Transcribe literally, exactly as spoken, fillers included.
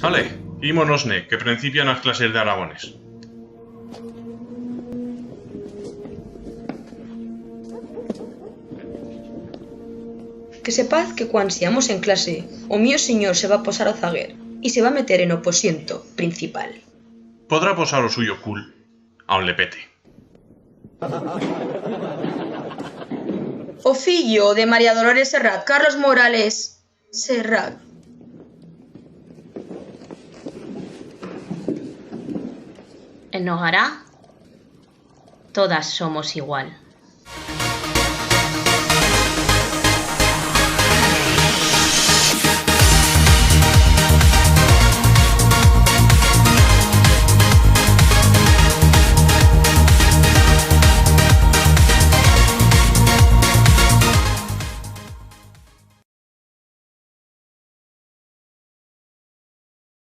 Ale, ímonos-ne, que prencipian as clases d'aragonés. Que sepaz que cuan siamos en clase, o mío sinyor se va posar o zaguer y se va meter en o posiento principal. Podrá posar o suyo cul a on le pete. O fillo de María Dolores Serrat, Carlos Morales Serrat. En Nogará todas somos igual.